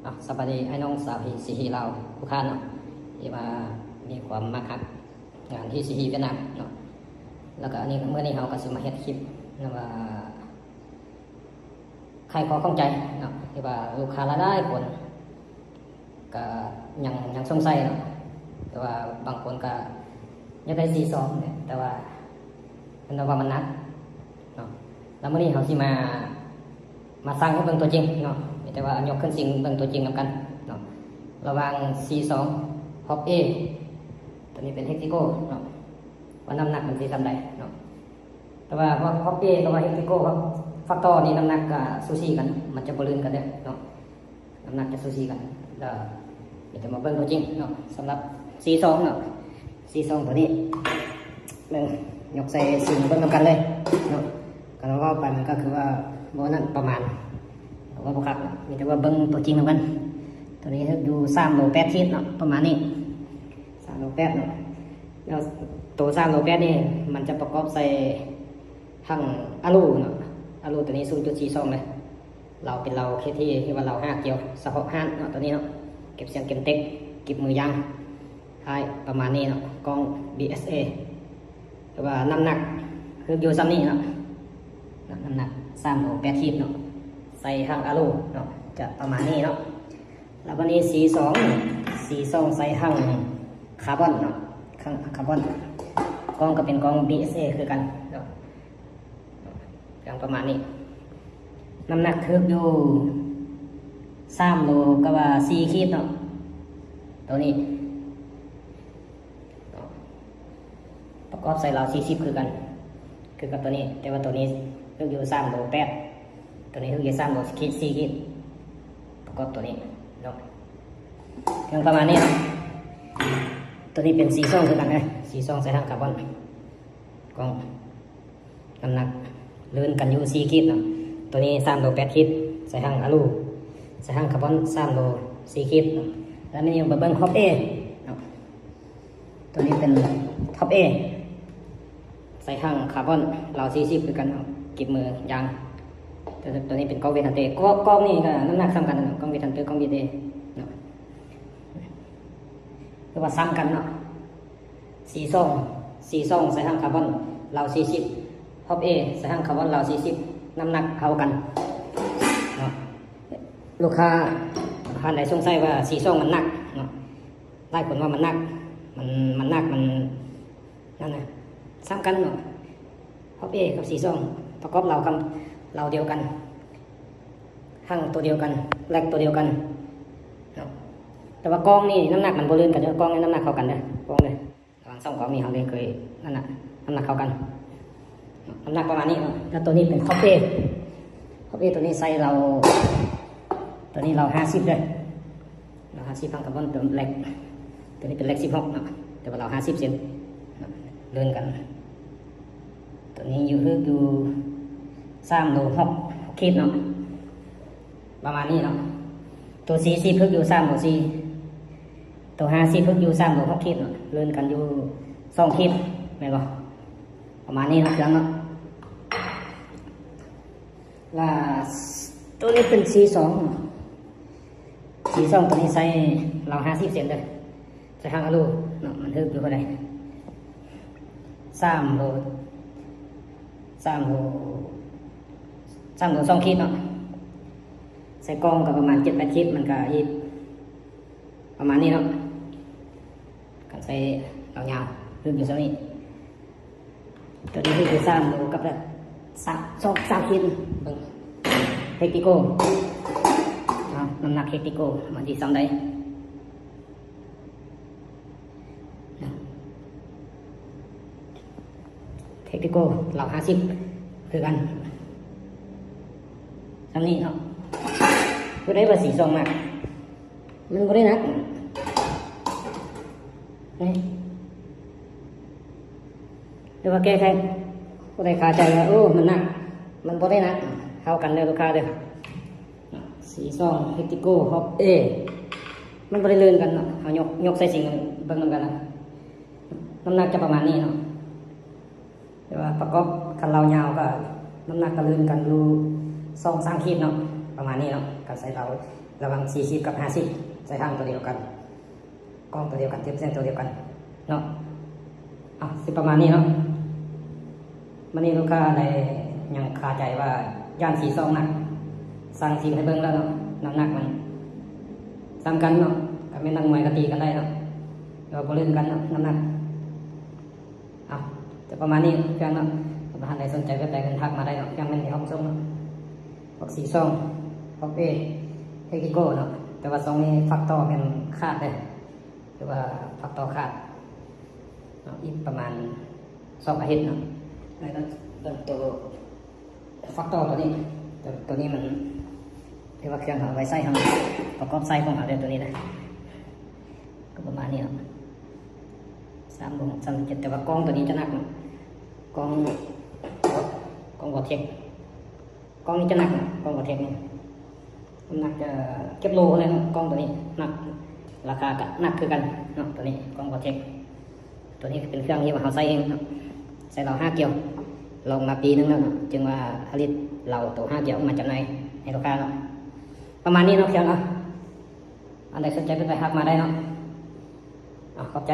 ເອົາ ສະບາຍດີອ້າຍນ້ອງຊາວຮີຊີຮີລາວທຸກທ່ານເນາະ ທີ່ວ່າມີຄວາມມັກຮັກງານຮີຊີຮີຫວຽດນາມເນາະ. ແລ້ວກໍອັນນີ້ ມື້ນີ້ເຮົາກໍຊິມາເຮັດຄລິບນຳວ່າ ໄຂຂໍ້ຂ້ອງໃຈເນາະ ທີ່ວ່າລູກຄ້າຫຼາຍໆຄົນກໍຍັງ ຍັງສົງໄສເນາະ ແຕ່ວ່າບາງຄົນກໍຢາກໄດ້ສີ່ສອງ ແຕ່ວ່າເພິ່ນວ່າມັນໜັກເນາະ. ແລ້ວມື້ນີ້ເຮົາຊິມາ ມາຊ່າງໃຫ້ເບິ່ງຕົວຈິງເນາະ ມີແຕ່ວ່າຍົກຂຶ້ນຊິງເບິ່ງຕົວຈິງນຳກັນເນາະ ລະຫວ່າງສີ່ສອງ ຮອບເອ ຕົວນີ້ເປັນເຮັກຕິໂກເນາະ ວ່ານ້ຳໜັກມັນຊິສ່ຳໃດເນາະ. ແຕ່ວ່າຮອບ ຮອບເອ ກັບວ່າເຮັກຕິໂກ ແຟັກຕໍນີ້ນ້ຳໜັກກໍສູສີກັນ ມັນຈະບໍ່ລື່ນກັນເດ້ເນາະ ນ້ຳໜັກຈະສູສີກັນ. ແລ້ວດຽວຈະມາເບິ່ງຕົວຈິງເນາະ ສຳລັບສີ່ສອງເນາະ ສີ່ສອງຕົວນີ້ ເບິ່ງ ຍົກໃສ່ຊິງເບິ່ງນຳກັນເລີຍເນາະ. ຄັນວ່າເວົ້າໄປມັນກໍຄືວ່າບໍ່ນັ້ນປະມານ ເວົ້າບໍ່ຄັກ ມີແຕ່ວ່າເບິ່ງຕົວຈິງນຳກັນ. ຕົວນີ້ຢູ່ສາມໂລແປດຂີດເນາະ ປະມານນີ້ ສາມໂລແປດເນາະ. ແລ້ວໂຕສາມໂລແປດນີ້ ມັນຈະປະກອບໃສ່ຖັງອາລູເນາະ ອາລູຕົວນີ້ສູນຈຸດສີ່ສອງເລີຍ. ເລົາເປັນເລົາເຄທີ ທີ່ວ່າເລົາຫ້າກຽວສະເພາະຮ້ານເນາະ ຕົວນີ້ເນາະ ເກັບສຽງເກັບເຕັກ ກິບມືຢາງທ້າຍປະມານນີ້ເນາະ ກ້ອງບີເອສເອ ແຕ່ວ່ານ້ຳໜັກຄືຢູ່ຊ່ຳນີ້ເນາະ ນ້ຳໜັກສາມໂລແປດຂີດເນາະ ໃສ່ຖັງອາລູເນາະ ຈະປະມານນີ້ເນາະ. ແລ້ວບັດນີ້ສີ່ສອງ ສີ່ສອງໃສ່ຖັງຄາບອນເນາະ ຖັງຄາບອນ ກ້ອງກໍເປັນກ້ອງບີເອສເອຄືກັນເນາະ ຢ່າງປະມານນີ້. ນ້ຳໜັກຖືກຢູ່ສາມໂລກັບວ່າສີ່ຂີດເນາະ ຕົວນີ້ ປະກອບໃສ່ເລົາສີ່ສິບຄືກັນ ຄືກັບຕົວນີ້ ແຕ່ວ່າຕົວນີ້ຖືກຢູ່ສາມໂລແປດ ຕົວນີ້ຖືກຢູ່ສາມໂລສີ່ຂີດ ປະກອບຕົວນີ້ເນາະ ຢ່າງປະມານນີ້ເນາະ. ຕົວນີ້ເປັນສີ່ສອງຄືກັນເດີ ສີ່ສອງໃສ່ຖັງຄາບອນ ກ້ອງ ນ້ຳໜັກລື່ນກັນຢູ່ສີ່ຂີດເນາະ ຕົວນີ້ສາມໂລແປດຂີດ ໃສ່ຖັງອາລູ ໃສ່ຖັງຄາບອນສາມໂລສີ່ຂີດເນາະ. ແລ້ວມາເບິ່ງຮອບເອເນາະ ຕົວນີ້ເປັນຮອບເອ ໃສ່ຖັງຄາບອນເລົາສີ່ສິບຄືກັນເນາະ ກິບມືຢາງ. ຕົວນີ້ເປັນກ້ອງເວດຮັນເຕີ ກ້ອງນີ້ກໍນ້ຳໜັກສ່ຳກັນເນາະ ກ້ອງເວດຮັນເຕີ ກ້ອງບີເອສເອເນາະ ຄືວ່າສ່ຳກັນເນາະ. ສີ່ສອງ ສີ່ສອງໃສ່ຖັງຄາບອນເລົາສີ່ສິບ ຮອບເອໃສ່ຖັງຄາບອນເລົາສີ່ສິບ ນ້ຳໜັກເທົ່າກັນເນາະ. ລູກຄ້າທ່ານໃດສົງໄສວ່າສີ່ສອງມັນໜັກເນາະ ຫຼາຍຄົນວ່າມັນໜັກ ມັນ ມັນໜັກ ມັນນັ້ນນະ ສ່ຳກັນເນາະ. ຮອບເອກັບສີ່ສອງປະກອບເລົາກັນ ເລົາດຽວກັນ ຖັງຕົວດຽວກັນ ແລັກຕົວດຽວກັນເນາະ. ແຕ່ວ່າກ້ອງນີ້ນ້ຳໜັກມັນບໍ່ລື່ນກັນເດີ ກ້ອງນີ້ນ້ຳໜັກເທົ່າກັນເດີ ກ້ອງເດີ ລະຫວ່າງສອງກ້ອງນີ້ເຮົາເລີຍເຄີຍນັ້ນນະ ນ້ຳໜັກເທົ່າກັນ ນ້ຳໜັກປະມານນີ້ເນາະ. ແລ້ວຕົວນີ້ເປັນຮອບເອ ຮອບເອຕົວນີ້ໃສ່ເລົາ ຕົວນີ້ເລົາຫ້າສິບເດີ ເລົາຫ້າສິບ ພັງກາບອນ ຕົວແລັກ ຕົວນີ້ເປັນແລັກສິບຫົກເນາະ ແຕ່ວ່າເລົາຫ້າສິບເຊັນເນາະ ເລື່ອນກັນ. ຕົວນີ້ຢູ່ ຖືກຢູ່ສາມໂລຫົກຂີດເນາະ ປະມານນີ້ເນາະ. ຕົວສີ່ສິບຖືກຢູ່ສາມໂລສີ່ ຕົວຫ້າສິບຖືກຢູ່ສາມໂລຫົກຂີດເນາະ ເລື່ອນກັນຢູ່ສອງຂີດແມ່ນບໍ່ ປະມານນີ້ເນາະ ເຄື່ອງເນາະ. ລະ ຕົວນີ້ເປັນສີ່ສອງເນາະ ສີ່ສອງຕົວນີ້ໃສ່ເລົາຫ້າສິບເຊັນເດີ ໃສ່ຫາງອາລູເນາະ ມັນຖືກຢູ່ເທົ່າໃດ ສາມໂລ ສາມໂລ ສາມໂລສອງຂີດເນາະ ໃສ່ກ້ອງກໍປະມານເຈັດແປດຂີດ ມັນກໍອີກປະມານນີ້ເນາະ ຄັນໃສ່ເລົາຍາວ ຖືກຢູ່ສ່ຳນີ້. ຕົວນີ້ຄືສາມໂລກັບສາມ ສອງ ສາມຂີດ ເບິ່ງເຮັກຕິໂກ ເອົາ ນ້ຳໜັກເຮັກຕິໂກມັນຊິສ່ຳໃດ ເຮັກຕິໂກເລົາຫ້າສິບຄືກັນ ສ່ຳນີ້ເນາະ. ຜູ້ໃດວ່າສີ່ສອງໜັກ ມັນບໍ່ໄດ້ໜັກ ນີ້ ຫຼືວ່າແກ້ໄຂ ຜູ້ໃດຄາໃຈວ່າ ໂອ້ ມັນໜັກ ມັນບໍ່ໄດ້ໜັກ ເທົ່າກັນເດີລູກຄ້າເດີ. ສີ່ສອງ ເຮັກຕິໂກ ຮອບເອ ມັນບໍ່ໄດ້ເລື່ອນກັນເນາະ ເຮົາຍົກ ຍົກໃສ່ຊິງເບິ່ງນຳກັນນະ ນ້ຳໜັກຈະປະມານນີ້ເນາະ. ແຕ່ວ່າປະກອບຄັນເລົາຍາວກໍນ້ຳໜັກກໍລື່ນກັນຢູ່ສອງສາມຂີດເນາະ ປະມານນີ້ເນາະ ການໃສ່ເລົາ ລະຫວ່າງສີ່ສິບກັບຫ້າສິບ ໃສ່ຖັງຕົວດຽວກັນ ກ້ອງຕົວດຽວກັນ ເຈັດເສັ້ນຕົວດຽວກັນເນາະ. ເອົາ ຊິປະມານນີ້ເນາະ. ມື້ນີ້ລູກຄ້າໄດ້ຍັງຄາໃຈວ່າຢ້ານສີ່ສອງໜັກ ສັ່ງຊີ້ມໃຫ້ເບິ່ງແລ້ວເນາະ. ນ້ຳໜັກມັນສ່ຳກັນເນາະ ກໍແມ່ນນັກມວຍກໍຕີກັນໄດ້ເນາະ ແຕ່ວ່າບໍ່ລື່ນກັນເນາະ ນ້ຳໜັກ. ເອົາ ຈະປະມານນີ້ເຄື່ອງເນາະ. ຖ້າທ່ານໃດສົນໃຈແບບໃດກໍທັກມາໄດ້ເນາະ ເຄື່ອງແມ່ນໃນຫ້ອງສົ່ງເນາະ. ພວກສີ່ສອງ ພວກເອ ເອັກກິໂກເນາະ. ແຕ່ວ່າຊ່ອງນີ້ຝັກຕໍ່ແມ່ນຂາດເດ້ ຖືວ່າຝັກຕໍ່ຂາດເນາະ. ອີກປະມານສອງອາທິດເນາະ ແລ້ວກໍເບິ່ງໂຕ ແຟກເຕີຕົວນີ້ ຕົວ ຕົວນີ້ມັນ ເອີ້ນວ່າເຄື່ອງເຮົາເອົາໄວ້ໃຊ້ ເຮົາປະກອບໃຊ້ຂອງເຮົາເດ້ ຕົວນີ້ນະ. ກໍປະມານນີ້ເນາະ ສາມບວກສາມສິບເຈັດ ແຕ່ວ່າກ້ອງຕົວນີ້ຈະໜັກເນາະ ກ້ອງ ກ້ອງ Vortex ກ້ອງນີ້ຈະໜັກເນາະ ກ້ອງ Vortex ນີ້ ນ້ຳໜັກຈະເກືອບໂລເລີຍເນາະ ກ້ອງຕົວນີ້ໜັກ ລາຄາກໍໜັກຄືກັນເນາະ. ຕົວນີ້ກ້ອງ Vortex ຕົວນີ້ເປັນເຄື່ອງທີ່ວ່າເຮົາໃຊ້ເອງເນາະ ໃຊ້ລາວຫ້າກ່ຽວ ລອງມາປີໜຶ່ງແລ້ວເນາະ ຈຶ່ງວ່າຜະລິດລາວໂຕຫ້າກ່ຽວມາຈຳໜ່າຍໃຫ້ລູກຄ້າເນາະ. ປະມານນີ້ເນາະ ເຄື່ອງເນາະ. ອັນໃດສົນໃຈເປັນໄປທັກມາໄດ້ເນາະ. ເອົາ ຂອບໃຈ.